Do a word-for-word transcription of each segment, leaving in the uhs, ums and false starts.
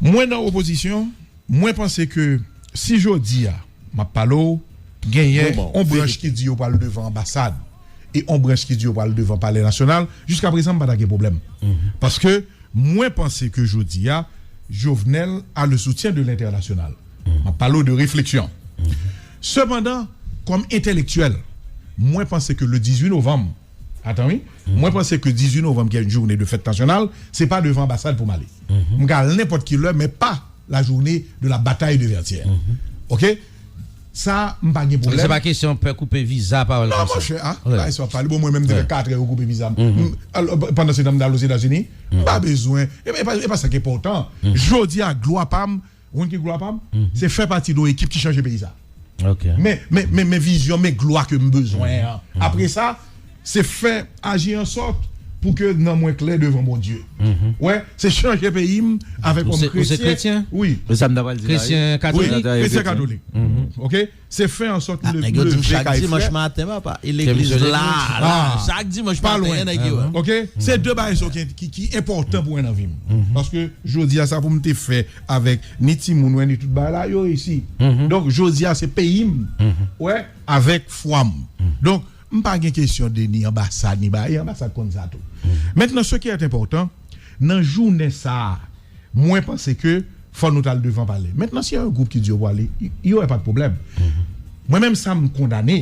Mwen nan opozisyon, mwen panse ke si jodi a, m ap pale w, genyen yon branch ki di yo pral devan anbasad e yon branch ki di yo pral devan palè nasyonal, jiska prezan m pa ta gen pwoblèm. Paske mwen panse ke jodi a, Jovenel a le soutien de l'international. M ap pale w de refleksyon. Sepandan, kòm entèlektyèl, mwen panse ke le dizuit novanm, atan wi, mwen panse ke dizuit novanm, ki est une journée de fête nationale, se pa devan anbasad pou m ale. M ka al nenpòt ki lè, men pa la journée de la bataille de Vertières. Oke? Sa, m pa gen pwoblèm. Se pa kesyon pè koupe viza, pawòl konsa. Non, monchè, a, bagay sa w ap pale. Bon, mwen menm, depi katrè yo koupe viza m. Pandansetan, m t al Ozetazini. M pa bezwen. E pa, e pa sa ki enpòtan. Jodi a, glwa pa m, ou konn ki glwa pa m? Se fè pati de yon ekip ki chanje peyi sa. Men, men, men, men vizyon, men glwa ke m bezwen an. Apre sa, se fè aji an sòt pou ke nanm mwen klè devan Bondye. Wè, se chanje peyi m avèk yon kretyen. Wi. Kretyen katolik. Wi, kretyen katolik. Oke? Se fè an sòt pou leve kay frè. Chak dimanch maten, papa, e legliz la, la. Chak dimanch maten, nèg yo. Oke? Se de bagay sa ki, ki, ki enpòtan pou mwen nan vi m. Paske jodi a, sa pou m te fè avèk ni timoun mwen, ni tout bagay la, yo reyisi. Donk, jodi a, se peyi m, wè, avèk fwa m. Donk, m pa gen kesyon de ni anbasad, ni bagay, anbasad konn sa tou. Mentnan, ce qui est important, nan jounen sa a, mwen panse ke fò nou t al devan palè. Mentnan, si yon gwoup ki di yo prale, y-, yo wè pa de pwoblèm. Mwen menm, sa m kondane,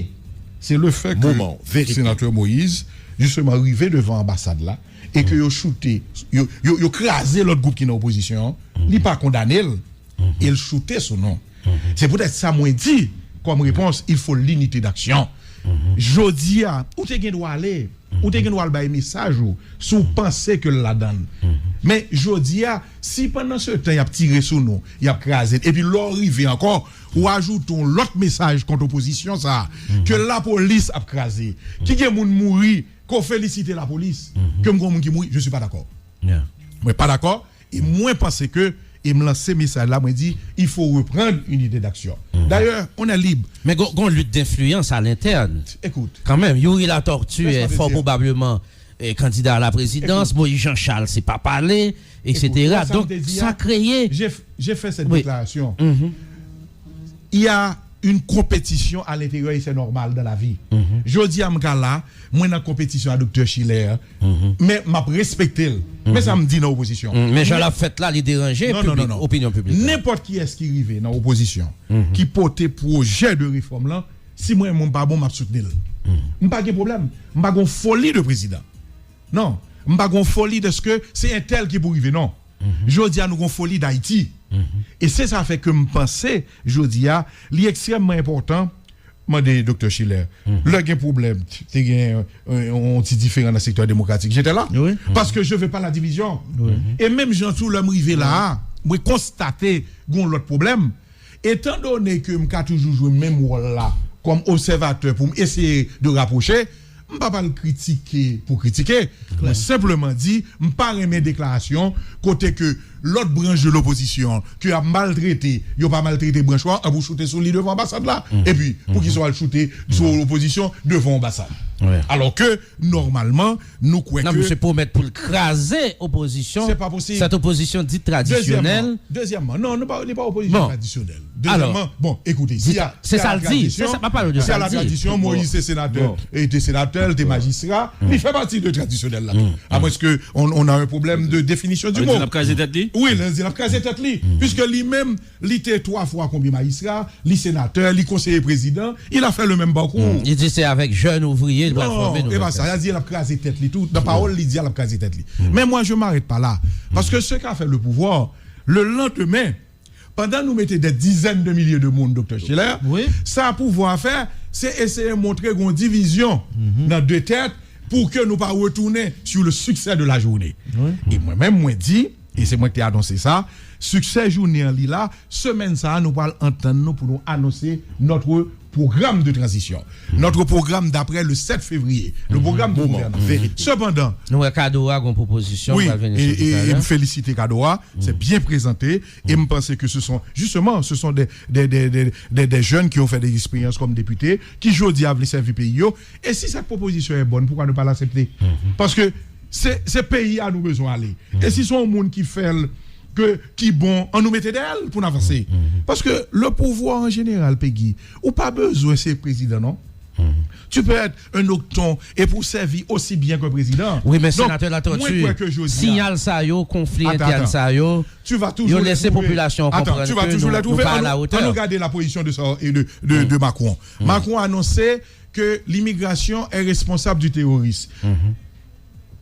se le fè ke senatè Moïse, jisteman, rive devan anbasad la, e ke yo choute, yo, yo, yo kraze lòt gwoup ki nan opozisyon an, li pa kondane l, e l choute sou nou. Se poutèt sa mwen di, kòm repons, il faut l'unité d'action. Jodi a, ou te gen dwa ale, ou te gen dwa al bay mesaj ou, si w panse ke l ladan l. Men jodi a, si pandan se tan y ap tire sou nou, y ap kraze n, epi lè w rive ankò, ou ajoute yon lòt mesaj kont opozisyon sa a, ke lapolis ap kraze, ki gen moun mouri, ke w felisite lapolis, ke m gen yon moun ki mouri, je suis pas d'accord. Mwen pa dakò, e mwen panse ke, e m lanse mesaj la, mwen di, il faut reprendre une idée d'action. Dayè, on est libre. Men gon, gon lit denfliyans a lentèn. Écoute. Kanmenm, Youri Latortue, fò pwobableman, eh, kandida a la prezidans, Moïse Jean Charles, se pa pale, et cetera. Donk, sa kreye. J'ai, j'ai fait cette déclaration. Il y a une compétition à l'intérieur et c'est normal dans la vie. Jodi a, m ka la, mwen nan konpetisyon a Doktè Schiller, men m ap respekte l. Men sa m di nan opozisyon. Men jan l ap fèt la, li deranje piblik, opinyon piblik la. Nenpòt kiyès ki rive nan opozisyon, ki pote pwojè de refòm lan, si mwen, mwen pa bon, m ap soutni l. M pa gen pwoblèm. M pa gon foli de prezidan. Non. M pa gon foli dèske se entèl ki pou rive, non. Jodi a, nou gon foli Dayiti. E se sa fè ke m panse, jodi a, li ekstrèmman enpòtan, mande Doktè Schiller, lè gen pwoblèm, te gen, euh, yon ti diferan nan sektè demokratik, j'étais là. Paske je veux pas la division. E menm jan tou, lè m rive la a, mwen konstate gon lòt pwoblèm. Etan done ke m ka toujou jwe menm wòl la kòm obsèvatè pou m eseye de rapwoche, m pa pral kritike pou kritike. Mwen senpleman di, m pa renmen deklarasyon kote ke lòt branch de lopozisyon ke ap maltrete, yo pa maltrete branch ou a, an pou choute sou li devan anbasad la. Epi, poukisa w al choute sou opozisyon devan anbasad? Alò ke, nòmalman, nou kwè ke. Non, misye pwomèt pou l kraze opozisyon, se pa posib. Cette opposition dite traditionnelle. Dezyèmman, dezyèmman, non, nou pa, li pa opozisyon tradisyonèl. Dezyèmman, bon, ekoute, si a, se sa l di, se sa, m ap pale de sa l di. Si a la tradisyon, Moïse se senatè, e te senatè, l te majistra, li fè pati de tradisyonèl la tou. Amwenske on, on a un problème de définition du mot. Li di l ap kraze tèt li? Wi, li di l ap kraze tèt li. Piske li menm, li te twa fwa konbyen majistra, li senatè, li konseye prezidan, il a fait le même parcours. Li di se avèk jèn ouvriye li pral fòme nouvèl tèt. Non, e pa sa, y a di l ap kraze tèt li tou. Nan pawòl li di a, l ap kraze tèt li. Men mwen, je m'arrête pas là. Paske ce qu'a fait le pouvoir, le lendemain, pandan nou mete des dizaines de milliers de moun, Doktè Schiller, sa pouvwa a fè, se eseye montre gon divizyon nan de tèt pou ke nou pa retounen sur le succès de la journée. E mwen menm, mwen di, e se mwen ki te anonse sa, siksè jounen an li la, semèn sa a, nou pral antann nou pou nou anonse notre programme de transition, notre programme d'après le sept février, le programme de gouvernance. Sepandan, nou wè Kado a gon pwopozisyon ki pral vini sou talè. E m felisite Kado a, se byen prezante, e m panse ke ce sont, justement, ce sont des, des, des, des, des, des jeunes qui ont fait des expériences comme députés, ki jodi a vle sèvi peyi yo. Et si cette proposition est bonne, pourquoi ne pas l'accepter? Paske se, se peyi a nou bezwen ale. E si se yon moun ki fè l ke, ki bon, ann nou mete dèyè l pou n avanse. Paske le pouvoir en général, Peggy, ou pa bezwen se prezidan, non. Tu peux être un octon et pou sèvi osi byen ke prezidan. Wi, men Senatè Latortue, siyal sa yo, konfli entèn sa yo, yo lese popilasyon an konprann ke nou pa alatè. Ann nou gade la pozisyon de, de, de, de Macron. Macron anonse que l'immigration est responsable du terrorisme.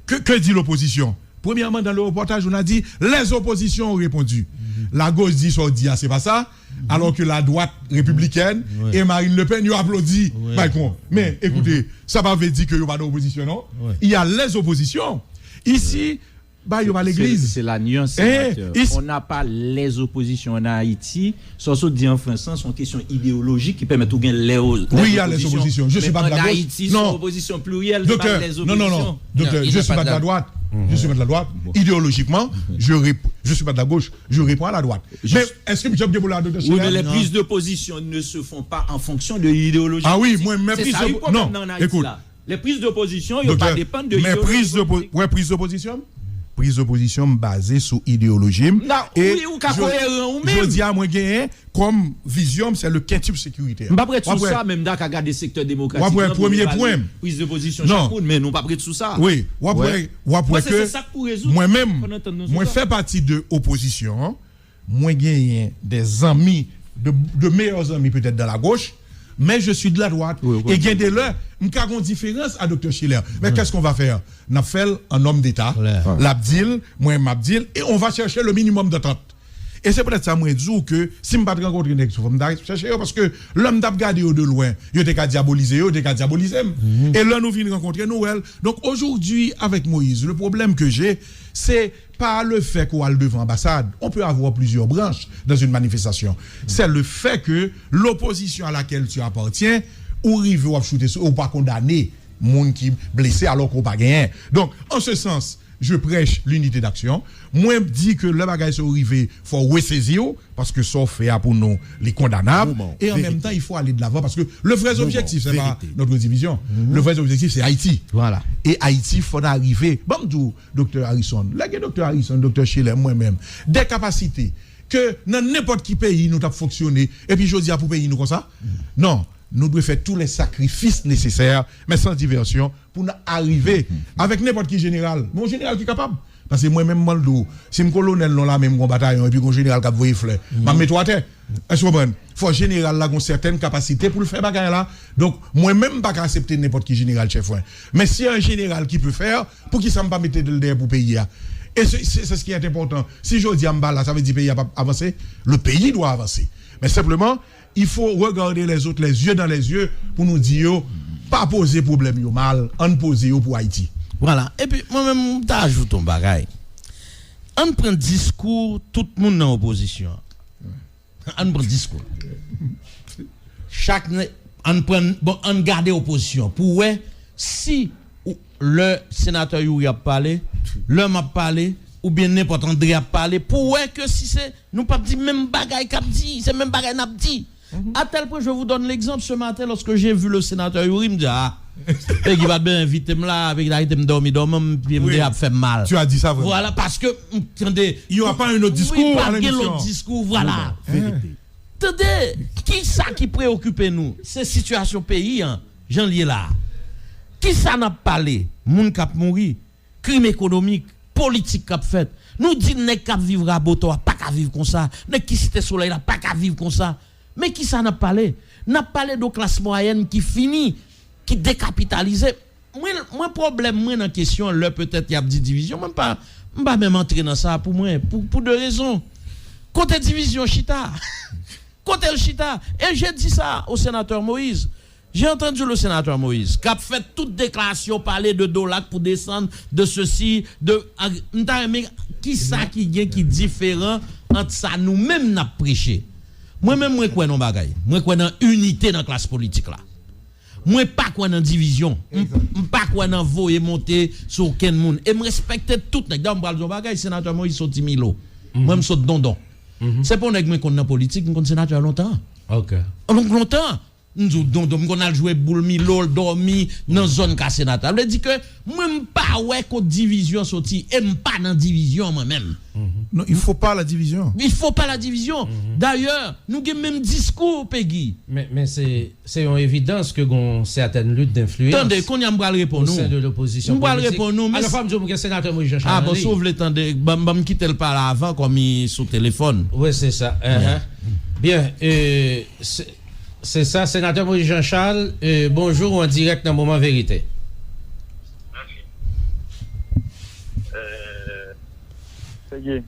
Que, que dit l'opposition? Premièrement, dans le reportage, on a dit les oppositions ont répondu. La gauche dit sa w di a, se pa sa. Alors que la droite républicaine et Marine Le Pen, yo aplodi Macron. Men, ekoute, sa pa vle di ke yo pa nan opozisyon, non. Il y a les oppositions. Ici, ba yo pa legliz. C'est la nuance, sénateur. On n'a pas les oppositions en Haïti. Sa w sot di an Frans lan, se yon kesyon ideyolojik ki pèmèt ou gen lè. Oui, il y a les oppositions. Je suis pas de la gauche. Ayiti, se yon opozisyon pliryèl, se pa les oppositions. Docteur, je suis pas de la droite. Je suis pas de la droite. Idéologiquement, je rep- je suis pas de la gauche. Je réponds à la droite. Mais est-ce que je peux la docteur Oui, mais les prises de position ne se font pas en fonction de l'idéologie. Ah oui, mwen, mwen, c'est ça le problème en Haïti là. Les prises de position, yo pa depann de idéologie. Mwen, priz de pozisyon, priz de pozisyon m baze sou ideyoloji m. E ou ka koyeran ou menm. Jodi a, mwen genyen kòm vizyon m, se le quintuple sécuritaire. M p ap ret sou sa, men m ta ka gade sektè demokratik lan pou nou pale priz de pozisyon chak moun, men nou p ap ret sou sa. Wi, w ap wè, w ap wè ke mwen menm, mwen fè pati de opozisyon an, mwen genyen de zanmi, de, de meilleurs amis peut-être dans la gauche, mais je suis de la droite. E gen de lè, m ka gon diferans a Doktè Schiller. Mais qu'est-ce qu'on va faire? N ap fè l an nonm deta. L ap di l, mwen m ap di l, et on va chercher le minimum d'entente. E se poutèt sa mwen di w ke si m pa t rankontre nèg sou fòm, m ta chèche yo, paske lè m t ap gade yo de lwen, yo te ka dyabolize yo, yo te ka dyabolize m. E lè nou vin rankontre, nou wè l. Donc aujourd'hui, avec Moïse, le problème que j'ai, c'est pas le fait ke w al devan anbasad. On peut avoir plusieurs branches dans une manifestation. C'est le fait que l'opposition à laquelle tu appartiens, ou rive w ap choute sou, ou pa kondane moun ki blese alò ke w pa genyen. Donc, en ce sens, je prêche l'unité d'action. Mwen di ke lè bagay sa yo rive, fò w resezi w, paske sa w fè a pou nou, li kondanab. E an menm tan, il faut aller de l'avant, paske le vrai objectif, c'est pas notre division. Le vrai objectif, c'est Haïti. E Ayiti, fò n arive. Ban m di w, Doktè Harrison, lè gen Doktè Harrison, Doktè Schiller, mwen menm, de kapasite ke nan nenpòt ki peyi nou t ap fonksyone, epi jodi a pou peyi nou konsa? Non, nou dwe fè tous les sacrifices nécessaires, men sans diversion, pou n arive avèk nenpòt ki jeneral. Men yon jeneral ki kapab. Paske mwen menm, m di w, si m kolonèl nan lame, m gon batayon, epi gon jeneral k ap voye flè, m ap mete w atè. Èske w konprann? Fò jeneral la gon sètèn kapasite pou l fè bagay la. Donk, mwen menm, m pa ka aksepte nenpòt ki jeneral chèf mwen. Men si un général qui peut faire, poukisa m pa mete l dèyè pou peyi a? E se, se, c'est ce qui est important. Si jodi a m pa la, sa vle di peyi a p ap avanse? Le pays doit avancer. Men senpleman, il faut regarder les autres les yeux dans les yeux pou nou di yo, pa poze pwoblèm yo mal, ann poze yo pou Ayiti. Vwala. Epi, mwen menm, m ta ajoute yon bagay. Ann pran diskou tout moun nan opozisyon an. Ann pran diskou. Chak nè, ann pran, bon, ann gade opozisyon pou wè si ou, lè senatè Youri ap pale, lè m ap pale, oubyen nenpòt André ap pale, pou wè ke si se, nou p ap di menm bagay k ap di, se menm bagay n ap di. À tel point, je vous donne l'exemple, ce matin, lorsque j'ai vu le sénateur Youri, m di, ah, Peggy pa t bezwen envite m la, Peggy ta kite m dòmi dòmi, m, pye m te ap fè m mal. Tu as dit ça vraiment. Vwala, paske m tande. Il y aura pas un autre discours à l'émission. Wi, pa gen lòt diskou, vwala. Tande, kisa ki preokipe nou? Se sitiyasyon peyi an, jan l ye la a. Kisa n ap pale? Moun k ap mouri, krim ekonomik, politik k ap fèt. Nou di nèg k ap viv Raboto a pa ka viv konsa, nèg ki Site Solèy la pa ka viv konsa. Men kisa n ap pale? N ap pale de yon klas mwayèn ki fini, ki dekapitalize. Mwen, mwen pwoblèm mwen nan kesyon an, lè petèt y ap di divizyon, mwen m pa, m pa menm antre nan sa pou mwen, pou, pou de rezon. Kote divizyon chita? Kote l chita? Et j'ai dit ça au sénateur Moïse. J'ai entendu le sénateur Moïse k ap fè tout deklarasyon, pale de dola k pou desann, de ceci, de, m ta renmen, kisa ki gen ki diferan ant sa nou menm n ap preche? Mwen menm, mwen kwè nan yon bagay. Mwen kwè nan inite nan klas politik la. Mwen pa kwè nan divizyon. M, m pa kwè nan voye monte sou okenn moun. E m respekte tout nèg. Dayè, m pral di yon bagay, senatè Moïse soti Milo. Mwen, m sot Dondon. Se pa yon nèg mwen konn nan politik, m konn senatè a lontan. Lontan, lontan. M di w, Dondon, m konn al jwe boul Milo, l dòmi nan zòn ka senatè. Sa vle di ke mwen, m pa wè kot divizyon soti, e m pa nan divizyon, mwen menm. Non, il faut pas la division. Il faut pas la division. Dayè, nou gen menm diskou, Pegi. Men, men se, se yon evidans ke gon sètèn lit denfliyans. Tande, kounye a m pral reponn ou. O sen de lopozisyon politik. M pral reponn ou, men. Alò, fò m di w, m gen senatè Moïse Jean Charles. A, bon, si w vle tande, ban m, ban m kite l pale avan, kòm li sou telefòn. Wi, se sa. Enhen. Byen, e, se, Se sa, Senatè Moïse Jean Charles, euh, bonjou, ou an dirèk nan Moman Verite. Sègye.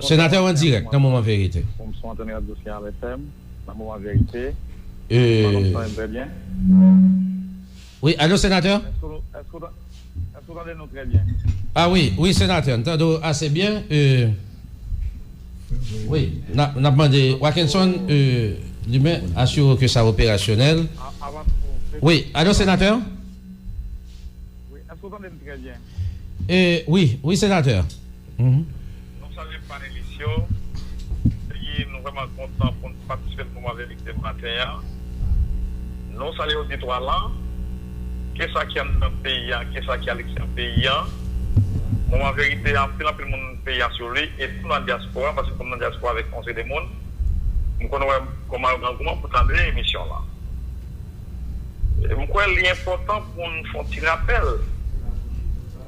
Senatè, ou an dirèk nan Moman Verite. Pou m sou antèn radyo Seyal F M, nan Moman Verite. Euh, ou tande m trè byen? Wi, alo, Senatè? Èske ou, èske ou, èske ou tande nou trè byen? Ah wi, wi, Senatè, nou tande w ase byen. Euh, Wi, n ap, n ap mande Wakenson, euh, Limen, asire w ke sa operasyonèl. Wi, alo, Senatè? Wi, èske w tande m trè byen? Eh, wi, wi, Senatè. Nou salye panelis yo. Epi nou vrèman kontan pou n patisipe nan Moman Verite maten an. Nou salye oditwa lan, ke sa ki anndan peyi a, ke sa ki aleksyè peyi a. Moman Verite, anpil, anpil moun peyi a sou li, e tou nan dyaspora, paske kòm nan dyaspora avèk yon seri de moun, m konn wè kòman yo gen angouman pou tande emisyon lan. E m kwè li enpòtan pou n fè yon ti rapèl.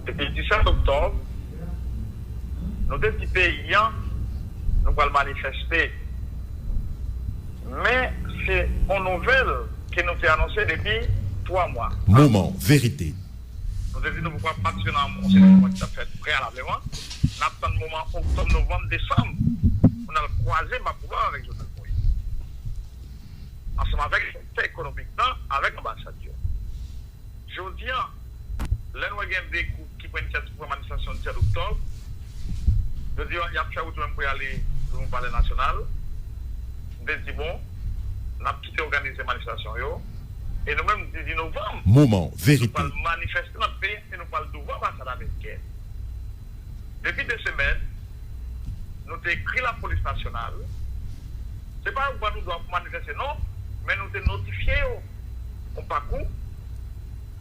Depi disèt oktòb, nou te di peyi a, nou pral manifeste. Men, se yon nouvèl ke nou te anonse depi twa mwa. Moman Verite. Nou te di nou poko ap patisipe nan yon seri de mouvman ki t ap fèt preyalableman. N ap tann moman oktòb, novanm, desanm pou n al kwaze bra pou bra avèk Jovenel Moïse. Ansanm avèk sektè ekonomik lan, avèk anbasad yo. Jodi a, lè n wè gen de gwoup ki pran inisyativ pou fè manifestasyon disèt oktòb, yo di y ap fè wout yo menm pou y ale nan Palè Nasyonal. M te di, bon, n ap kite òganize manifestasyon yo. E nou menm, dizuit novanm, Moman Verite. Nou pral manifeste nan peyi e nou pral douvan anbasad amerikèn. Depi de semèn, nou te ekri Lapolis Nasyonal. Se pa yo ban nou dwa pou manifeste, non, men nou te notifye yo yon pakou.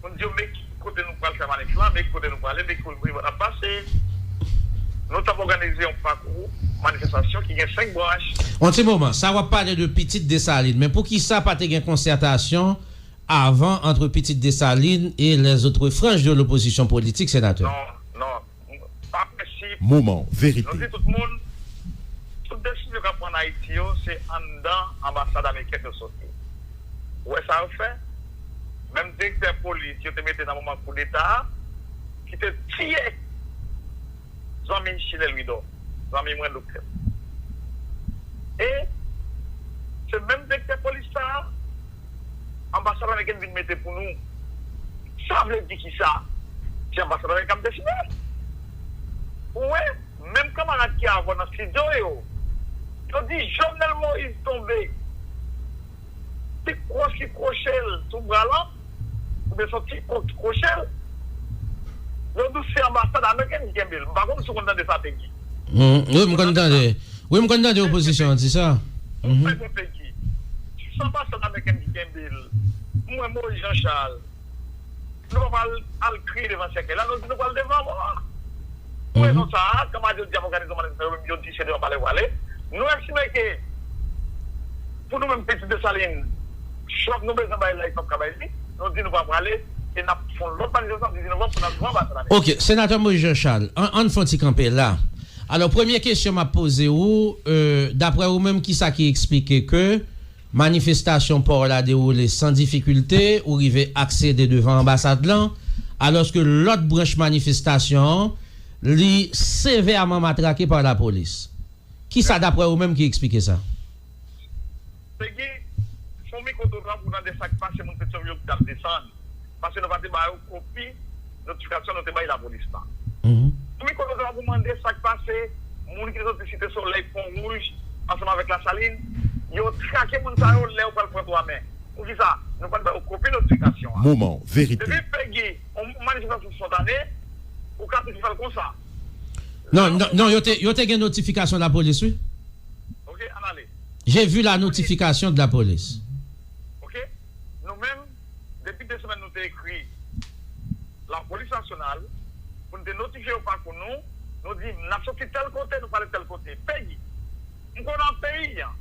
Pou n di yo, men ki kote nou pral fè manif lan, men ki kote nou prale, men ki kote n ap pase. Nou t ap òganize yon pakou manifestasyon ki gen senk branch. Yon ti moman, sa w ap pale de Pitit Desalin, men poukisa pa te gen konsètasyon avan entre Petite Dessalines et les autres franges de l'opposition politique, Sénateur? Non, non. Pa prensip. Moman Verite. Nou di tout moun, tout desizyon k ap pran ann Ayiti yo, se anndan anbasad amerikèn yo soti. Ou wè sa yo fè? Menm direktè polis yo te mete nan moman koudeta a, ki te tiye zanmi Chilè Lwidò, zanmi mwen doktè. E se menm direktè polis sa a, anbasad amerikèn vin mete pou nou. Sa vle di kisa? Se anbasad amerikèn k ap deside. Ou wè, menm kanmarad ki avè w nan estidyo yo, yo di Jovenel Moïse tonbe. Ti kwoch ki kwoche l sou bra l, oubyen se yon ti kwoch ki kwoche l. Yo di w se anbasad amerikèn ki kenbe l. M pa konn si w konn tande sa, Pegi. Wi, m konn tande. Wi, m konn tande opozisyon an di sa. Ou fè, Pegi. Si se anbasad amerikèn ki kenbe l, m wè Moïse Jean Charles, nou pa pral al kriye devan sèkèy la, nou di nou pral devan mò a. Pou rezon sa a, kanmarad yo di y ap òganize yon manifestasyon, yo menm yo di se devan palè yo prale. Nou estime ke pou nou menm Pitit Desalin, chòk nou bezwen bay la, nou p ap ka bay li. Nou di nou pa prale, e n ap fè yon lòt manifestasyon dizuit novanm pou n al devan anbasad amerikèn. Ok, Senatè Moïse Jean Charles, ann, ann fè yon ti kanpe la. Alò, premye kesyon m ap poze w, euh, daprè ou menm, kisa ki eksplike ke manifestasyon pa w la dewoule san difikilte, ou rive aksede devan anbasad lan, alòske lòt branch manifestasyon an, li sevèman matrake pa lapolis. Kisa, daprè ou menm, ki eksplike sa? Pegi, fon mikwo-twotwa pou tande sa k pase, moun Petyonvil yo ki t ap desann. Paske nou pa te ba yo kopi notifikasyon nou te bay lapolis la. Pou mikwo-twotwa pou mande sa k pase, moun ki te soti Site Solèy, Pon Wouj, ansanm avèk Lasalin, yo trake moun sa yo lè yo pral pran twa mè. Poukisa? Nou pa t ba yo kopi notifikasyon an. Moman Verite. Depi Pegi, yon manifestasyon spontane, ou ka toujou fè l konsa. Non, non, non, yo te, yo te gen notifikasyon lapolis, wi. Ok, ann ale. J'ai vu la notification de la police. Nasyonal, pou n te notifye yo pakou nou, nou di, n ap soti tèl kote, nou prale tèl kote. Peyi, m konnen nan peyi a,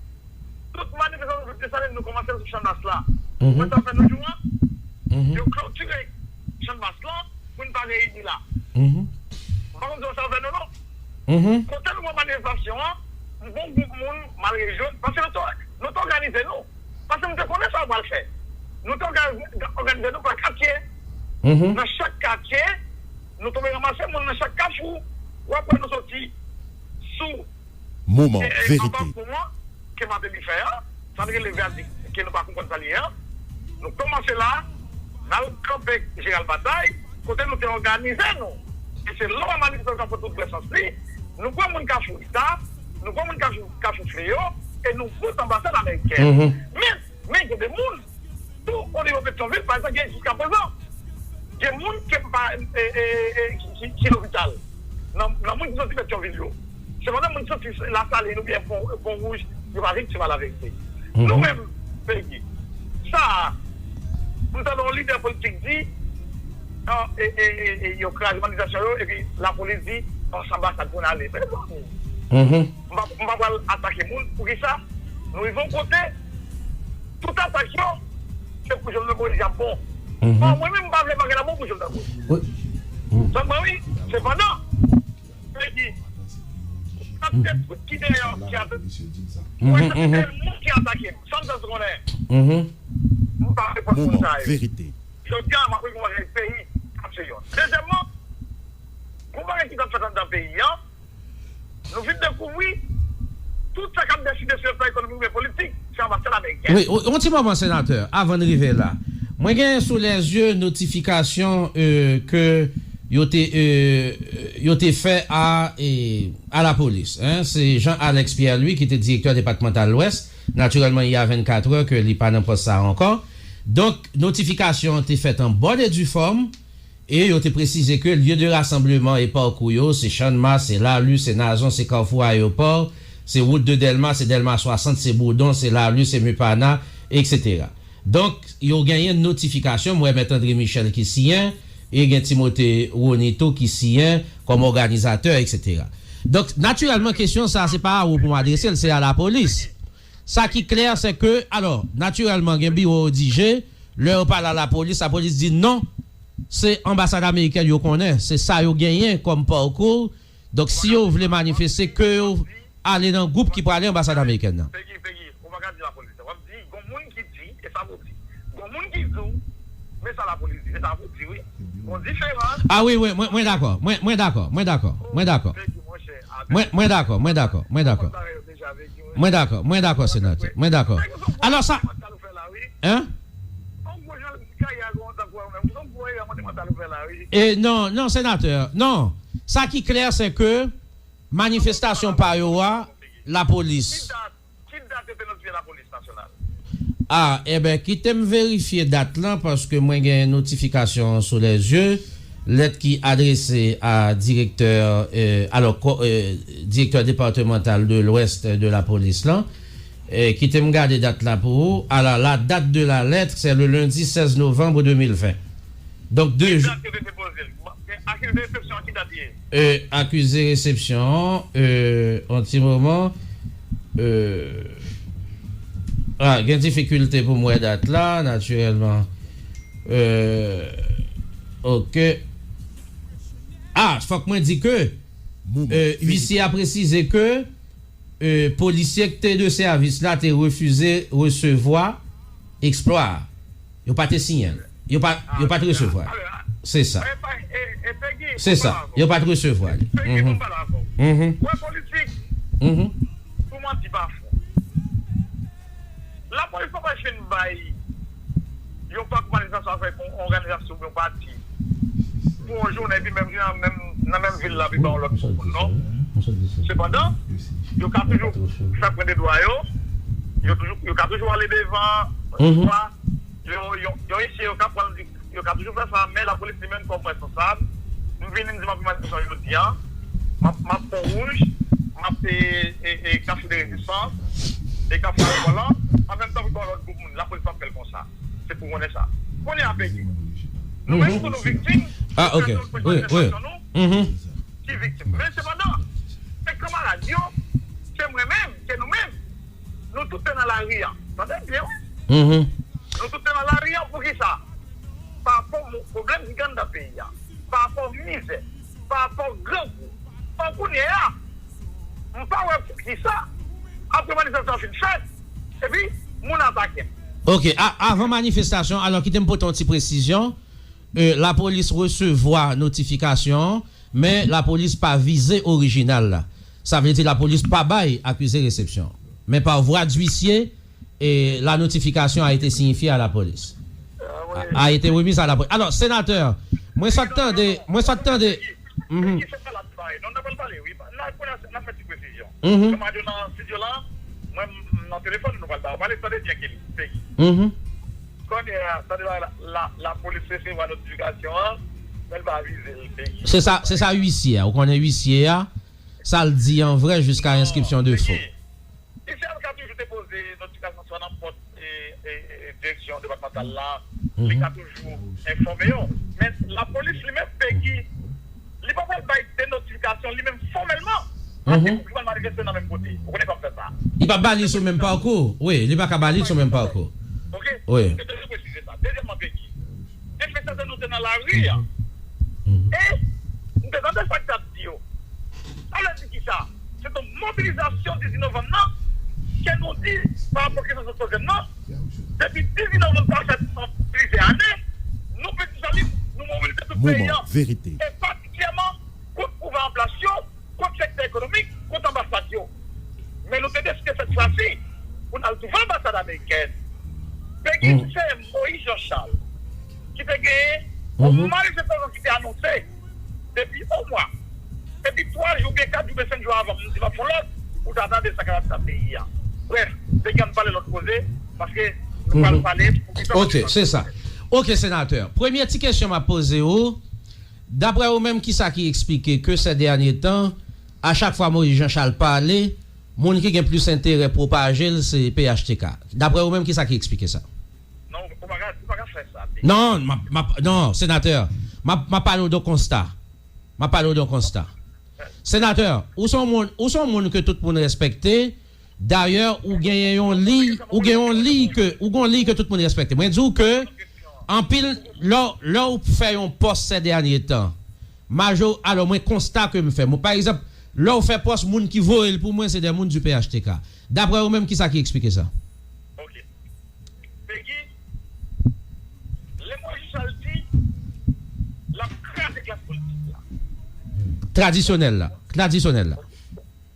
tout manifestasyon Desalin, nou kòmanse l sou Channmas la. Ou konn sa yo fè nou jou an? Yo klotire Channmas lan pou n pa reyini la. M pa konn sa yo fè nou, non. Kote nou wè manifestasyon an, m gon gwoup moun, malgre jòn, paske nou te, nou te òganize nou. Paske nou te konnen sa yo pral fè. Nou te òga-, òganize nou pa katye. Nan chak katye, nou tonbe ranmase moun nan chak kafou. W ap wè nou soti sou Moman e, e, verite. Anba pon an ke Martelly fè an, sa n rele vèdik ke nou pa konprann sa l ye an. Nou kòmanse la, n al kanpe Jeneral Batay, kote nou te òganize nou. E se lò manifestasyon pran tout vrè sans li. Nou pran moun Kafou Lita, nou pran moun Kafou, Kafou Fleyo, e nou bout anbasad amerikèn. Men, men gen de moun tou, o nivo Petyonvil, pa egzanp, gen jiskaprezan, gen moun ki pa, e, e, e, ki, ki, ki lopital. Nan, nan moun ki soti Petyonvil yo. Sepandan, moun ki soti Lasalin oubyen Pon, Pon Wouj, yo pa viktim a laverite. Nou menm, peyi, sa a, pou tande yon lidè politik di, an, e, e, e, e, yo kraze manifestasyon yo, epi lapolis di, an, se anbasad pou n ale. Mezanmi, m pa, m pa pral atake moun. Poukisa? Nou rive yon kote, tout atak yo, se pou Jovenel Moïse y ap bon. Bon, mwen menm, m pa vle bagay la bon pou Jovenel Moïse. Sa m wi, sepandan, m di, kantite tout ki dèyè ki atake, mwen, kantite moun ki atake m, sa m santi konnen, m pa reponn moun sa yo. Jodi a, m ap reponn bagay peyi k ap fè yo. Dezyèmman, gon bagay ki t ap fèt anndan peyi an, nou vin dekouvri tout sa k ap deside sou le plan ekonomik oubyen politik, se anbasad amerikèn. Wi, yon ti moman, senatè, avan n rive la. Mwen genyen sou lèzye notifikasyon, e, ke yo te, e, yo te fè a, e, a lapolis, en. Se Jean Alex Pierre Louis ki te direktè depatmantal Lwès. Natirèlman, il y a vingt-quatre heures ke li pa nan pòs sa a ankò. Donk, notifikasyon an te fèt an bòn e di fòm. E yo te presize ke lye de rasanbleman e pakou yo, se Channmas, se Lalue, se Nazon, se Kafou Ayewopò, se wout de Dèlma, se Dèlma swasant, se Boudon, se Lalue, se Mupana, etsetera. Donk, yo genyen notifikasyon, m wè Mèt André Michel ki siyen, e gen Timote Rony tou ki siyen kòm òganizatè, etsetera. Donk, natirèlman, kesyon sa a, se pa a ou pou m adrese l, se a lapolis. Sa ki klè, se ke, alò, natirèlman, gen biwo yo di je, lè yo pale a lapolis, lapolis di non, se anbasad amerikèn yo konnen, se sa yo genyen kòm pakou. Donk, si yo vle manifeste, ke yo ale nan gwoup ki prale anbasad amerikèn nan. Pegi, Pegi, ou pa ka di lapolis sa. W ap di, gon moun ki di, e sa pou di. Gon moun ki di w, men sa lapolis di, se sa pou di, wi. Gon diferans. A wi, wi, mwen, mwen dakò, mwen, mwen dakò, mwen dakò, mwen dakò. Pegi, monchè, avèk Mwen, mwen dakò, mwen dakò, mwen dakò. Mwen dakò, mwen dakò, senatè, mwen dakò. Alò sa, en? E non, non, senatè, non. Sa ki klè, se ke manifestasyon pa yo a, lapolis. Ki dat, ki dat yo te notifye lapolis nasyonal? A, enben, kite m verifye dat lan, paske mwen gen notifikasyon sou lèzye. Lèt ki adrese a direktè, e, alò, ko-, e, direktè depatmantal de Lwès de lapolis lan. E, kite m gade dat la pou ou. Alò, la date de la lettre, c'est le lundi seize novembre deux mille vingt. Donk, de jou. Ki dat yo te depoze l? Bon, e, akize de resepsyon an, ki dat li ye? E, akize resepsyon an, e, yon ti moman. E, a, gen difikilte pou m wè dat la, natirèlman. E, oke. A, fòk mwen di ke, e, huissier a presize ke, e, polisye ki te de sèvis la te refize resevwa eksplwa a. Yo pa te siyen l. Yo pa, yo pa t resevwa l. Se sa. Se sa. Yo pa t resevwa li. Wè politik. Pou manti pa fò. Lapolis pa pral fin bay yon pak manifestasyon avèk yon òganizasyon oubyen yon pati pou yon jounen, epi menm jounen an, menm, nan menm vil la, epi ba yon lòt moun, non. Sepandan, yo ka toujou fè pwente dwa yo, yo toujou, yo ka toujou ale devan, swa yo, yo, yo eseye, yo ka pran, yo ka toujou fè sa, men lapolis li menm kòm responsab, m vini, m di m ap fè manifestasyon jodi a, m ap, m ap Pon Wouj, m ap, e, e, e, Kafou de Rezistans, e Kafou Ayewopò lan, an menm tan pou ba yon lòt gwoup moun, lapolis p ap fè l konsa. Se pou konnen sa. Kounye a, Pegi, nou menm tou nou viktim, Ah, ok. Wi, wi. Mhm. Ki viktim. Men sepandan, se kanmarad yo, se mwen menm, se nou menm, nou tout te nan lari a. Tande byen, wi. Mhm. Nou tout te nan lari a pou ki sa? Pa rapò mo- pwoblèm ki gen anndan peyi a. Pa rapò mizè. Pa rapò grangou. An kounye a, m pa wè pou ki sa, apre manifestasyon an fin fèt, epi moun atake m. Ok, a- avan manifestasyon, alò kite m pote yon ti presizyon. Euh, lapolis resevwa notifikasyon an, men lapolis pa vize orijinal la. Sa vle di lapolis pa bay akize resepsyon. Men pa vwa d'huissier, e la notification a été signifiée à la police. A, a été remise à la police. Alò, senatè, mwen sot tande, mwen sot tande. Mhm. Ki se sa l ap bay? Non, n ap pale, wi. N a, n a, n a fè ti presizyon. Mhm. Kòm radyo nan estidyo la, mwen, m nan telefòn, nou pral ba w pale, tande byen, Kelly, Peggy. Mhm. Kounye a, tande la, la, la, lapolis resevwa notifikasyon an, men l pa vize l, Peggy. Se sa, se sa huissier a, ou konnen huissier a, sa l di an vrè jiska enskripsyon de fo. Huissier a ka toujou depoze notifikasyon swa nan pòt e, e, e, direksyon depatmantal la, li ka toujou enfòme yo. Men lapolis li menm, Peggy, li pa pral bay de notifikasyon li menm fòmèlman. Paske pou ki pral manifeste nan menm kote. Ou konnen kòm fè sa. Li pa ba li sou menm pakou. Wi, li pa ka ba li sou menm pakou. Ok? Wi. Se toujou presize sa. Dezyèmman, Peggy, manifestasyon nou te nan lari a. E, m te tande sa k t ap di yo. Sa vle di ki sa? Se yon mobilizasyon dizuit novanm nan, ke nou di, pa rapò kesyon sou twazyèm nan, depi dizuit novanm sa fè plizyè ane, nou Peti Solid, nou mobilize tout peyi an. E patikilyèman kont pouvwa an plas yo, kont sektè ekonomik, kont anbasad yo. Men nou te deside sèt fwa si pou n al toufe anbasad amerikèn. Peggy, se Moïse Jean Charles ki te genyen yon manifestasyon ki te anonse depi yon mwa. Epi twa jou, byen kat jou, byen senk jou avan, m di m ap fè yon lòt, ou ta tande sa k ap pase nan peyi a. Brèf, Peggy, ann pale lòt koze, paske nou pral pale pou ki sa. Ok, se sa. Ok, senatè. Premye ti kesyon m ap poze w, daprè ou menm, kisa ki eksplike ke sè dènye tan, a chak fwa Moïse Jean Charles pale, moun ki gen plis enterè pwopaje l, se P H T K. Daprè ou menm, kisa ki eksplike sa? Non, ou pa ka, ou pa ka fè sa, Peggy. Non, m ap, m ap, non, senatè, m ap, m ap pale w de yon konsta. M ap pale w de yon konsta. Senatè, ou se yon moun, ou se yon moun ke tout moun respekte. Dayè, ou genyen yon liy, ou gen yon liy ke, ou gen yon liy ke tout moun respekte. Mwen di w ke, anpil, lè, lè w fè yon pòs sè dènye tan, majò, alò, mwen, konsta ke m fè. Mwen, pa egzanp, lè w fè pòs, moun ki voye l pou mwen, se de moun du P H T K. Daprè ou menm, kisa ki eksplike sa? Ok. Peggy, lè Moïse Jean Charles di, l ap kraze klas politik la. Tradisyonèl la. Tradisyonèl la.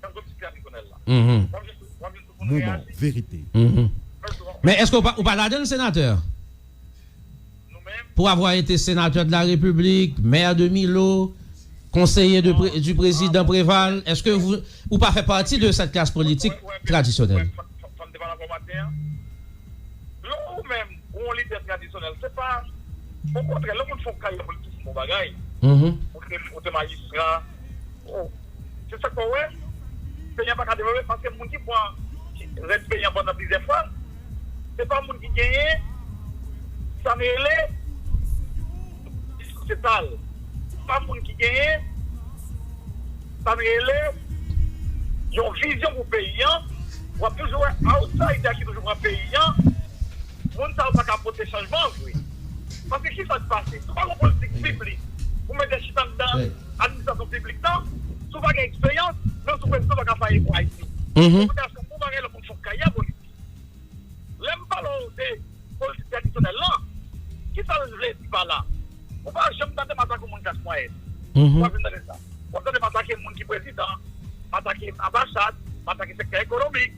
Nan zòn tradisyonèl la. Mhm. W ap jwenn, w ap jwenn tout moun reyaji. Moman verite. Mhm. Men èske ou pa, ou pa ladan l, senatè? Nou menm. Pour avoir été sénateur de la République, maire de Milo, conseiller de pré- du président Préval, èske vous, ou pa fè pati de cette classe politique traditionnelle? Fò n te pale ankò maten an. Lè ou menm, ou yon lidè tradisyonèl, se pa, okontrè, lè moun fè yon karyè politik, se yon bon bagay. Mhm. Ou te, ou te majistra, oh, se sa k fè w wè, peyi an pa ka devlope, paske moun ki pran, ki rèn peyi an pandan plizyè fwa, se pa moun ki genyen, sa m rele, diskou se tal. Se pa moun ki genyen, sa m rele, yon vizyon pou peyi an, w ap toujou wè outsider ki toujou pran peyi an. Moun sa yo pa ka pote chanjman vre. Paske ki sa k pase? Si w pa gen yon politik piblik pou mete chita anndan administrasyon piblik lan, si w pa gen eksperyans, menm si w prezidan, w pa ka fè anyen pou Ayiti. Mhm. Repitasyon bon bagay lè moun fè yon karyè politik. Lè m pale w de politik tradisyonèl lan, ki sa l vle di pa la? Ou pa janm tande m atake yon moun klas mwayèn. Mhm. Ou pa janm tande sa. W ap tande m atake moun ki prezidan, m atake anbasad, m atake sektè ekonomik,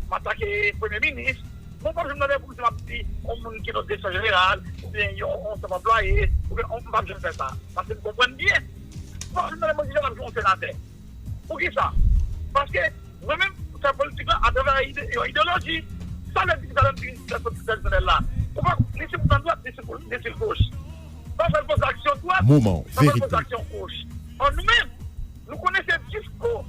m atake premye minis. Bon, w p ap janm tande pou m di m ap di yon moun ki nan direksyon jeneral, oubyen yon, yon sèf anplwaye, oubyen yon, m p ap janm fè sa. Paske m konprann byen. W p ap janm tande mwen di jan m ap jwe yon senatè. Poukisa? Paske mwen menm, m fè politik la atravè ide, yon ideyoloji. Sa vle di ki sa lè m di fè politik tradisyonèl la? Ou pa, ni si l nan dwat, ni si l, ni si l goch. Pa fè l poze aksyon dwat, pa fè l poze aksyon goch. Ò, nou menm, nou konnen se diskou